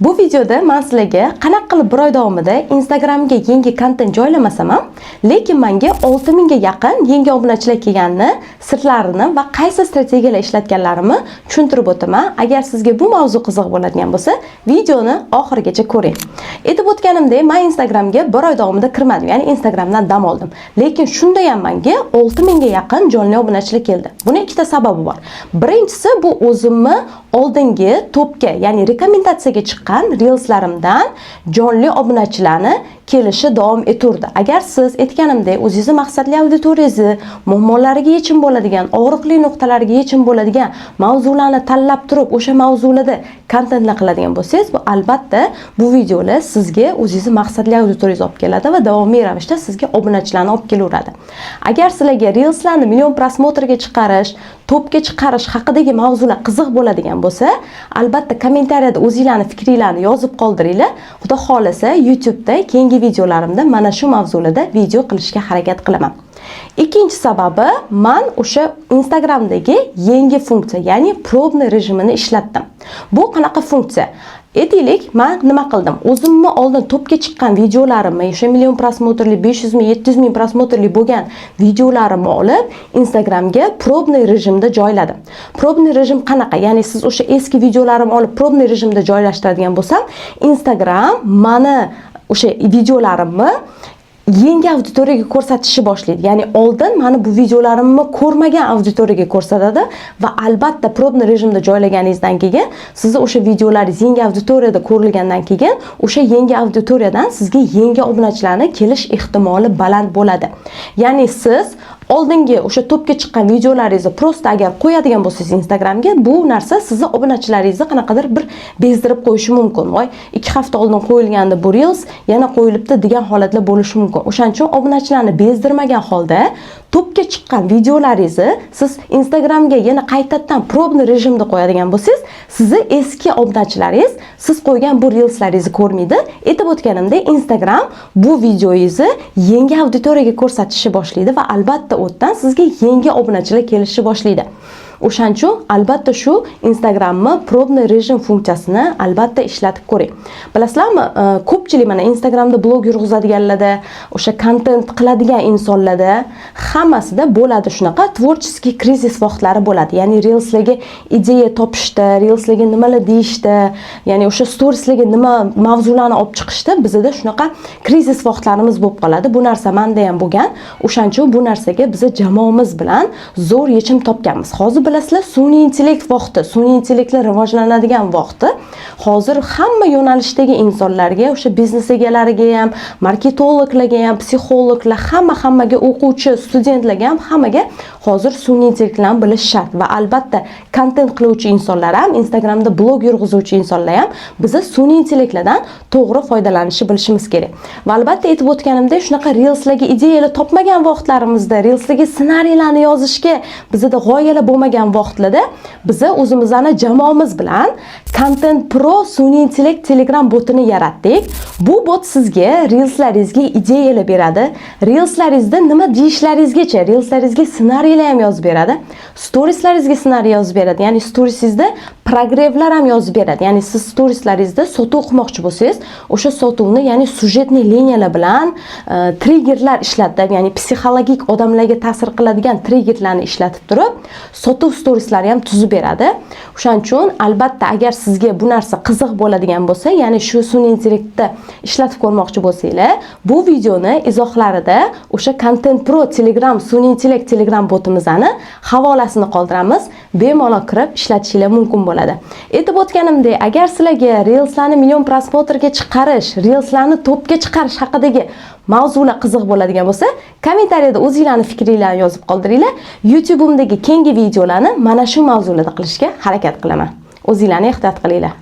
Bu videoda men sizlarga qanaqa qilib bir oy davomida Instagramga yangi kontent joylamasam ham, lekin menga 6000 ga yaqin yangi obunachilar kelganini, sirlarini va qaysi strategiyalar ishlatganlarimni tushuntirib o'taman. Agar sizga bu mavzu qiziq bo'ladigan bo'lsa, videoni oxirigacha ko'ring. Aytib o'tganimdek, men Instagramga bir oy davomida kirmadim, ya'ni Instagramdan dam oldim. Lekin shunda ham menga 6000 ga yaqin jonli obunachilar keldi. Buni ikkita sababi bor. Birinchisi, bu o'zimni oldingi topga, ya'ni rekomendatsiyaga chiqqan reelslarimdan jonli obunachilarni kelishi davom etaverdi. Agar siz, aytganimdek, o'zingizni maqsadli auditoriyangizni muammolariga yechim bo'ladigan, og'riqli nuqtalariga yechim bo'ladigan mavzularni tanlab turib, o'sha mavzularda kontentlar qiladigan bo'lsangiz, bu albatta bu videolar sizga o'zingizni maqsadli auditoriyangizni olib keladi va davomiy ravishda sizga obunachilarni olib kelaveradi. Agar sizlarga reelslarni million просмотр ga chiqarish, topga chiqarish haqidagi mavzular qiziq bo'ladigan bo'lsa, albatta kommentariyada o'zinglarni fikringlarni yozib qoldiringlar. Xudo xohlasa, YouTube'da keyingi videolarimda mana shu mavzularda video qilishga harakat qilaman. Ikkinchi sababi, man o'sha Instagramdagi yangi funksiya, ya'ni пробный rejimini ishlatdim. Bu qanaqa funksiya? Aytaylik, man nima qildim? O'zimni oldin topga chiqqan videolarimni, o'sha million просмотр li, 500 ming, 700 ming просмотр li bo'lgan videolarimni olib, Instagramga пробный rejimda joyladim. Пробный rejim qanaqa? Ya'ni siz o'sha eski videolarimni olib, пробный rejimda joylashtiradigan bo'lsam, Instagram mani o'sha videolarimni yangi auditoriyaga ko'rsatishni boshlaydi. Ya'ni oldin mani bu videolarimni ko'rmagan auditoriyaga ko'rsatadi va albatta пробный rejimda joylaganingizdan keyin sizni o'sha videolaringiz yangi auditoriyada ko'rilgandan keyin o'sha yangi auditoriyadan sizga yangi obunachilarni kelish ehtimoli baland bo'ladi. Ya'ni siz oldingi o'sha topga chiqqan videolaringizni просто agar qo'yadigan bo'lsangiz Instagramga, bu narsa sizni obunachilaringizni qanaqadir bir bezdirib qo'yishi mumkin. "Voy, 2 hafta oldin qo'yilgandi bu reels, yana qo'yilibdi", degan holatlar bo'lishi mumkin. O'shaning uchun obunachilarni bezdirmagan holda topga chiqqan videolaringizni siz Instagramga yana qaytadan пробный rejimda qo'yadigan bo'lsangiz, sizni eski obunachilaringiz siz qo'ygan bu reelslaringizni ko'rmaydi. Aytib o'tganimdek, Instagram bu videoyingizni yangi auditoriyaga ko'rsatishni boshlaydi va albatta u yerdan sizga yangi obunachilar kelishni boshlaydi. O'shaning uchun albatta shu Instagramni пробный rejim funksiyasini albatta ishlatib ko'ring. Bilasizlarmi, ko'pchilik mana Instagramda blog yurg'izadiganlarda, o'sha kontent qiladigan insonlarda, hammasida bo'ladi shunaqa творческий krizis vaqtlari bo'ladi. Ya'ni reelslarga ideya topishda, reelslarga nimalar deyishda, ya'ni o'sha storieslarga nima mavzularni olib chiqishda bizada shunaqa krizis vaqtlarimiz bo'lib qoladi. Bu narsa menda ham bo'lgan. O'shaning uchun bu narsaga biz jamoamiz bilan zo'r yechim topganmiz. Hozir, bilasizlar, sun'iy intellekt vaqti, sun'iy intellektlar rivojlanadigan vaqti. Hozir hamma yo'nalishdagi insonlarga, o'sha biznes egalariga ham, marketologlarga ham, psixologlar, hamma hammaga, o'quvchi, studentlarga ham, hammaga hozir sun'iy intellektlarni bilish shart va albatta kontent qiluvchi insonlar ham, Instagramda blog yurg'izuvchi insonlar ham biza sun'iy intellektlardan to'g'ri foydalanishni bilishimiz kerak. Va albatta, aytib o'tganimdek, shunaqa reelslarga ideyalar topmagan vaqtlarimizda, reelslarga ssenariylarni yozishga bizada g'oyalar bo'lmagan vaqtlarda biza o'zimizni jamoamiz bilan Content Pro sun'iy intellekt Telegram botini yaratdik. Bu bot sizga reelslaringizga ideyalar beradi. Reelslaringizda nima deyishlaringizgacha, reelslaringizga ssenariylar ham yozib beradi. Storieslaringizga ssenariy yozib beradi. Ya'ni storiesingizda прогрев lar ham yozib beradi. Ya'ni siz storieslaringizda sotuv qilmoqchi bo'lsangiz, o'sha sotuvni, ya'ni сюжетный liniyalar bilan triggerlar ishlatib, ya'ni psixologik odamlarga ta'sir qiladigan triggerlarni ishlatib turib, sotuv storieslari ham tuzib beradi. O'shaning uchun albatta agar sizga bu narsa qiziq bo'ladigan bo'lsa, ya'ni shu sun'iy intellektni ishlatib ko'rmoqchi bo'lsanglar, bu videoni izohlarida o'sha Content Pro Telegram sun'iy intellekt Telegram botimizni havolasini qoldiramiz. Bemalol kirib ishlatishinglar mumkin bo'ladi. Aytib o'tganimdek, agar sizlarga reelslarni million просмотр ga chiqarish, reelslarni topga chiqarish haqidagi mavzular qiziq bo'ladigan bo'lsa, kommentariyada o'zinglarning fikringlarni yozib qoldiringlar. YouTube'imdagi keyingi videolarni mana shu mavzularda qilishga harakat qilaman. O'zinglarni ehtiyot qilinglar.